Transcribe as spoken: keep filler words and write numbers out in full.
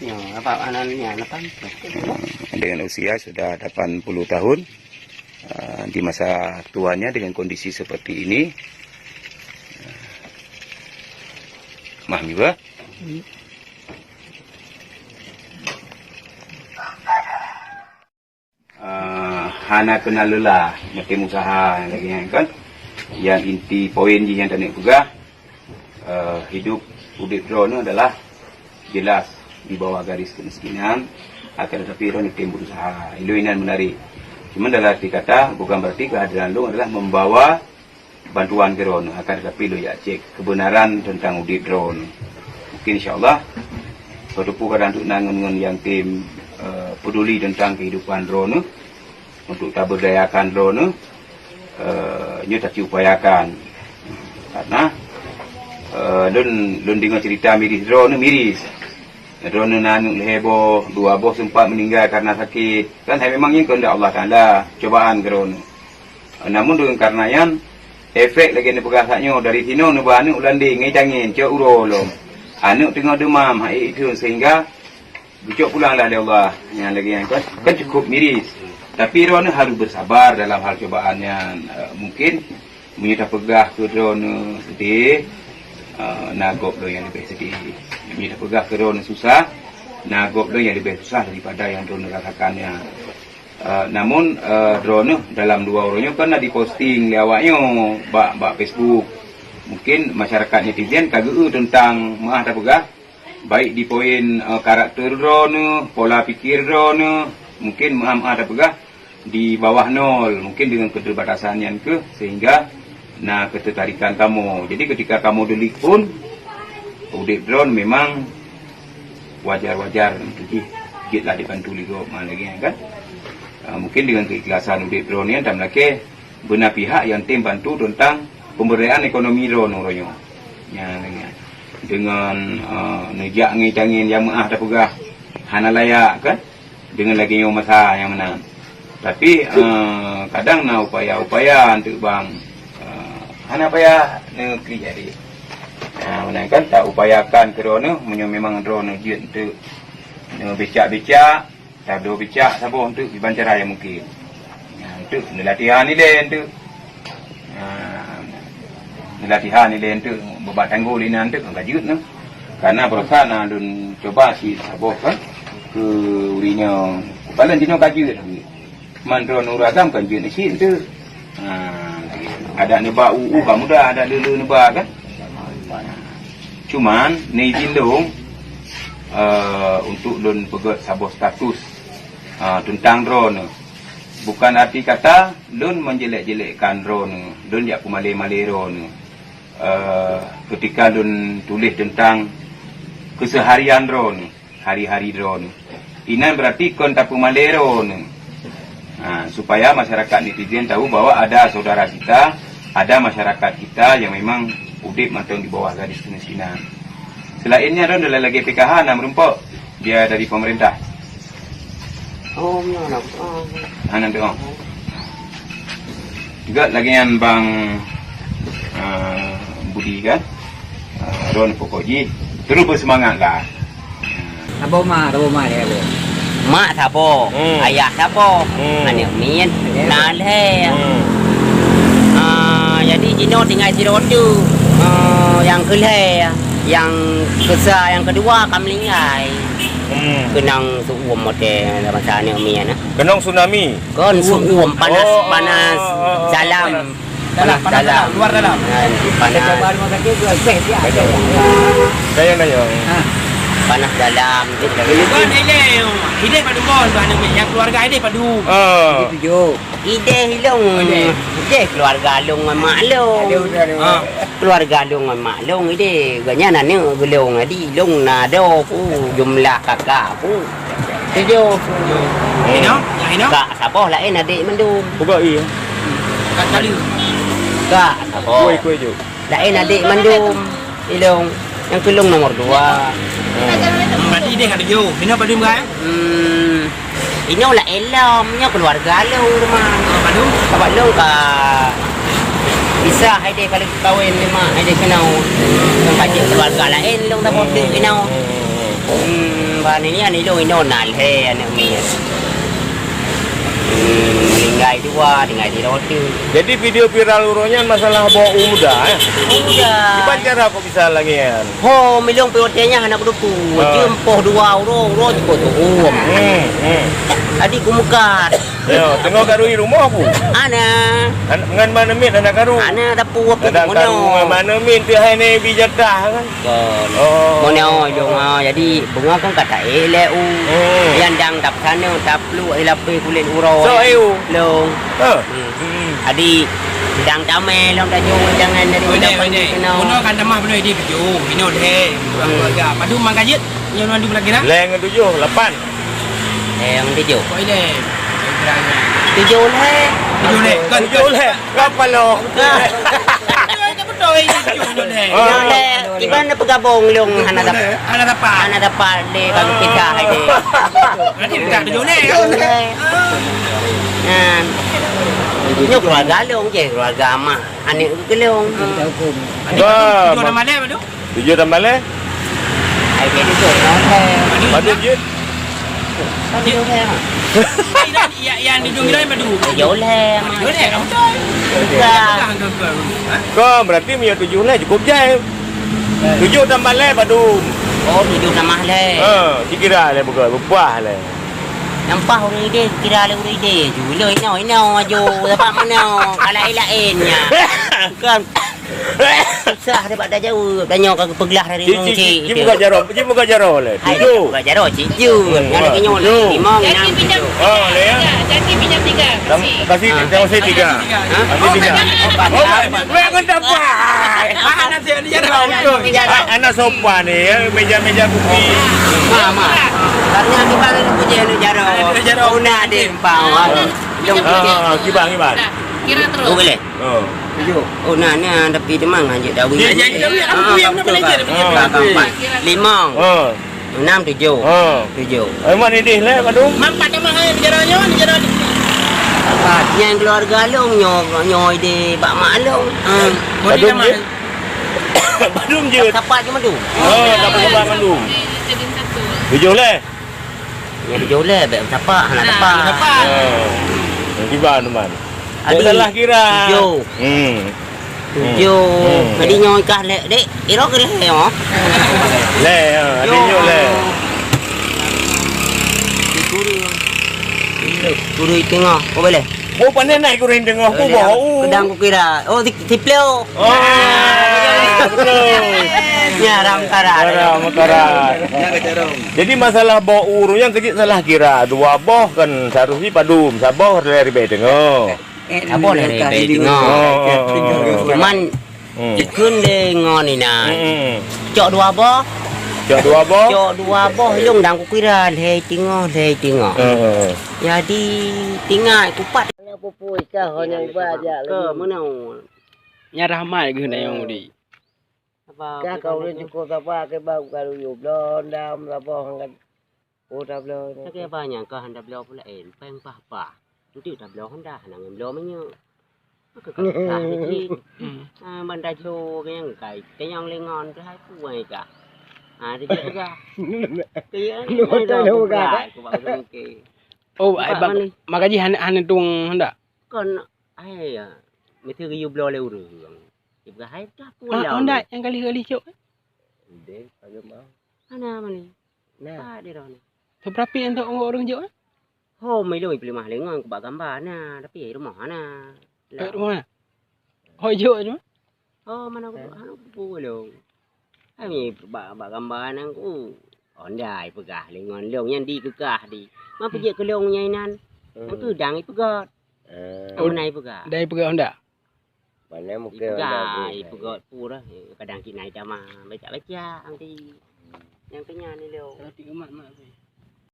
Ya, apa anan ya, apa? Dengan usia sudah delapan puluh tahun, eh, di masa tuanya dengan kondisi seperti ini, eh, mah miwa. Eh, hana keunal lelah, maté usaha lagée nyan kan. Yang inti poin jih nyang taneuk peugah, eh, hidup udeb droeneuh adalah jelas di bawah garis kemiskinan, akan tetapi droeneuh tem berusaha. Ilôn inan menarik. Cuma dalam arti kata, bukan berarti kehadiran lôn adalah membawa bantuan keu droeneuh, akan tetapi lôn jak cek kebenaran tentang udeb droeneuh. Mungkin insya Allah, watée peue kadang untuk na ngon-ngon nyang tem, eh, peduli tentang kehidupan droeneuh, untuk taberdayakan droeneuh, eh, nyoe taci upayakan. Karena, eh, lôn, lôn deungoe cerita miris droeneuh, miris. Droeneuh na aneuk lhée boh, dua boh sempat meninggal karena sakit. Kan hai memang nyan keuheundak Allah Taala, cobaan keu droeneuh. Namun deungon karena nyan, efek lagée neupeugah saat nyoe, dari sinoe neuba aneuk u Lande ngon tangen cok uroe lom. Aneuk teungoh deumam, hai itheun sehingga geucok pulang lah lé Allah. Nyan lagée nyan kan, kan cukup miris. Tapi droeneuh harus bersabar dalam hal cobaan nyan. Eh, mungkin meunyoe tapeugah keu droeneuh sedih, eh, na gob lom nyang leubeh sedih. Meunyoe tapeugah keu droeneuh susah, na gob lom nyang leubeh susah daripada nyang droeneuh rasakan nyan. Eh, namun, eh, droeneuh dalam dua uroe nyoe kan na diposting lé awak nyoe bak, bak Facebook. Mungkin masyarakat netizen ka geu teuntang meu'ah tapeugah, baik di poin, eh, karakter droeneuh, pola pikir droeneuh, mungkin meu'ah-meu'ah tapeugah di bawah nol, mungkin deungon keterbatasan nyan keuh sehingga na keuteutarikan kamoe. Jadi ketika kamoe deulik pun, udeb droeneuh memang wajar-wajar jih, jeuet lah dibantu lé gob, ma lagée nyan kan. Ah, mungkin deungon keikhlasan udeb droeneuh nyan tameulakée beuna pihak nyang tem bantu teuntang pemberdayaan ekonomi droeneuh uroe nyoe. Nyan lagée nyan. Deungon, ah, neujak ngon tangen nyang meu'ah tapeugah hana layak kan. Deungon lagée nyoe masa nyang meunan. Tapi, eh, kadang na upaya-upaya eunteuk bang, eh, hana payah neuklik jadi. Nah, meunan kan taupayakan keu droeneuh, meunyoe memang droeneuh jeuet eunteuk neubicak-bicak, tabloe bicak saboh eunteuk kiban cara nyang mungkin. Nah, eunteuk neulatihan ilée eunteuk. Ha, latihan ilée eunteuk bak tanggôi inan eunteuk ka jeuet nyoe. Karena baroesa na lôn cuba sit saboh kan keu ureueng nyoe. Paléng jinoe ka jeuet. Man droeneuh ureueng agam kan jeuet sit eunteuk. Ha, adak neuba u-u ka mudah, adak le-le neuba kan. Cuman, neuizin lôn, eh, untuk lôn peugét saboh status, eh, teuntang droeneuh. Bukan arti kata lôn menjelek-jelekkan droeneuh, lôn jak peumalée-malée droeneuh. Eh, ketika lôn tuléh teuntang keuseuharian droeneuh, hari-hari droeneuh, inan berarti kon tapeumalée droeneuh. Ha, supaya masyarakat netizen tahu bahwa ada saudara kita, ada masyarakat kita yang memang udeb mantong di bawah garis kemiskinan. Selain nyan, droeneuh lagée P K H na meurumpok biaya dari pemerintah. Oh, nyoe na, ah. Hana teu'oh. Juga lagée nyan Bang, ah, Budi kan. Ah, droeneuh pokok jih terus beuseumangat lah. Saboh ma, saboh ma dia tu. Mak saboh, hmm, ayah saboh, hmm, aneuk miet, ya, na lhée. Hmm. Ah, jadi jinoe tinggai sidroe teuk. Ah, nyang keulhée, nyang keusa, nyang keudua ka meuninggai. Hmm. Keunong Su'um watée masa aneuk miet na. Keunong tsunami. Kon su'um, panas, oh, panas, oh, oh, dalam. Panas dalam, dalam, luar dalam. Nah, panas. Dayang, dayang. Ha. Panas dalam. Bukan ideh, ideh padum bon, tu aneuk miet. Nyang keluarga ideh padum. Ah. Ideh tujoh. Ideh ilong. Oh, ideh. Ideh keluarga long ngon mak long. Aduh, aduh, aduh. Ah. Keluarga long ngon mak long ideh, gobnyan aneuk geulong, jadi long na droe pu, jumlah kakak pu tujoh. Hino? Nyang hino? Kak saboh laén adek mandum. Peugah iya. Kak kali. Kak saboh. Kuai, kuai ju. Laén adek mandum. Ilong. Nyang keu long nomor dua. Hmm. Berarti ideh ka tujoh. Hino padum ka, eh? Hmm. Inoe laén lom, nyoe keuluwarga lôn teuma. Oh, padum? Sabab lôn ka, Bisa hai deh kalau kawin memang hai deh kenau. Macam keluarga lain long dah bote kenau. Hmm, bani ni ani long ino nal he anak mi. Hmm, meninggai dua, tinggai di rote. Jadi video viral uroe nyan masalah boh u muda, eh? Muda. Kiban cara kok bisa lagèe nyan? Ho, milong pi watèe nyan hana kuduku. Ah. Jeuem poh dua uroe, uroe jeuet tuom. Hmm, hmm. Tadi kumukat. Yo, teungoh karui rumoh ku. Ana. An-, ngan mana mit anak karu. Ana tapu apa anak karu ngan mana mit tu hai ni bi jatah kan. Kon. Oh. Meunoe jong ha, jadi beungoh kan ka taéh lé u. Hmm. Nyang dang tap sana, tap pluek, ilapeh kulét uroe. So, ayo. Long. Ha. Hmm. Adi dang tamé long tajong jangan dari udah pandai kenal. Udah kan tamah belum di video, ini udah. Hmm. Padum mangkajit, yang mandu lagi dah. Leng tujuh, lapan. Leng tujuh. Kok ini? Tujuh lé. Tujuh lé. Kan tujuh lé. Kapalo. Betul ini tujuh lé. Ah. Tujuh lé. Kiban na peugabong long hana dapat. Hana dapat. Hana dapat lé bang kita hai deh. Nanti kita tujuh lé. Tujuh lé. Nah. Nyoe keluarga long je, keluarga amah. Aneuk keu long. Wah, tujuh tambah lé, Madu? Tujuh tambah lé? Ai, jadi tu, Madu je? Madu je? Madu je, ha. Yang, yang di Dungilai Madu. Tujuh lé, ha. Tujuh lé, kan betul. Bukan. Bukan, bukan. Ha? Kau berarti punya tujuh lé cukup jai. Tujuh tambah lé, Madu. Oh, tujuh tambah lé. Ha, dikira lé bukan, berpuah lé. Nampak ureueng idéh, kira lé ureueng idéh. Ju, lo ino, ino aju. Dapat mana? Kalau lain-lain nya. Bukan. Susah dapat dah jawab. Tanya ka peuglah dari Cik, ureueng cik, cik, cik, cik. Buka jaroe, cik buka jaroe lé. Hai, tujuh. Buka jaroe, cik. Ju. Hmm, nyan lagi nyoe. Tujuh. Lima, enam, tujuh. Oh, lé ya. Jaki minyak tiga. Tam-, kasih, ah. Kasih tiga. Ha? Kasih tiga. Oh, oh, weh, kau tak apa. Ah, anak saya ni jaroe. Ah, anak sopan ni, ya. Meja-meja kopi. Ma, ma. Karena kita ni punya ni jaroe. Jaroe. Una ada empau. Ah, ah, kiban, kiban. Kira terus. Oh, boleh. Oh. Tujuh. Oh, nah, nah, tapi demang aja dah. Ya, ya, ya, ya, aku yang nak belajar. Ah, betul. Empat. Lima. Ah. Enam, tujuh. Ah. Tujuh. Emang idéh lé, Madu? Empat nama hai bicara nyo, bicara ni. Empat. Yang keluarga long nyo, nyo idéh bak mak long. Ah. Madu je. Madu je. Sapat je Madu. Oh, sapat Madu. Tujuh lé. Yang tujuh lé, bèk sapat, hana sapat. Hana sapat. Ah. Yang tiba teman. Adi, salah kira. Tujuh. Hmm. Tujuh. Hmm. Jadi nyoe kah lé, dek, iro ke lé, oh? Lé, ya. Adi nyoe lé. Guru. Guru tengah. Oh, boleh. Oh, pandai naik guru tengah. Boleh. Bau. Kedang kukira. Oh, si-, sipleu. Oh, betul. Ya, ram karat. Ram karat. Jadi masalah boh ureueng nyang keujiek salah kira. Dua boh kan seharusnya padum. Saboh dari ribèe teungoh. Eh, saboh dari ribèe teungoh. Oh, oh, oh. Cuman, hmm, ikheun lé ngon inan. Hmm. Cok dua boh. Cok dua boh. Cok dua boh, lôn dang kukira lhèe teungoh, lhèe teungoh. Hmm, hmm, hmm. Jadi, tinggai kupat. Hana peue-peue, ikah hana iba jak lagi. Ke meunoe. Nyan rahmat geuh na nyang udi. Ka kau ulôn cukôp saba, keu bak ka lôn yue bloe, dam, saboh ngon, oh, tabloe. Sakét banyak ka han tabloe pula, eh, pèng pah-pah. Enteuk tabloe honda, hana ngon bloe minyeuk. Maka ka susah ni cit. Hmm. Ah, ban tajo keu nyang kai, keu nyang lé ngon keu hai kuai ka. Ah, tajo peugah. Keu nyang lé ngon keu bak ureueng ke. Oh, ai bak, maka jih hana, hana tueng honda? Kon, ai, ya. Meusti geuyue bloe lé ureueng. Ibrahim dah pulang. Ah, honda nyang galih-galih cok. Ndeh, agam ah. Hana mani. Nah. Pat di roh ni. Seberapa yang tok ureueng jok, eh? Ho, milo peulimah lengon kubak gambar na, tapi rumoh hana. Kat rumoh hana? Ho jok tu. Oh, mana aku, eh, hana kupu lôn. Ai bak, bak gambar nang ku. Honda ipeugah lengon lôn nyan di keukah di. Ma peujeuet keu lôn nyan inan. Hmm. Nang keudang ipeugah. Eh. Oh, honda ipeugah. Dai peugah honda. Mana mungkin honda ipeugah, ipeugah pura. Kadang kik naik jama, baca-baca nanti. Yang kenyang ni lôn. Kalau di umat mak tu.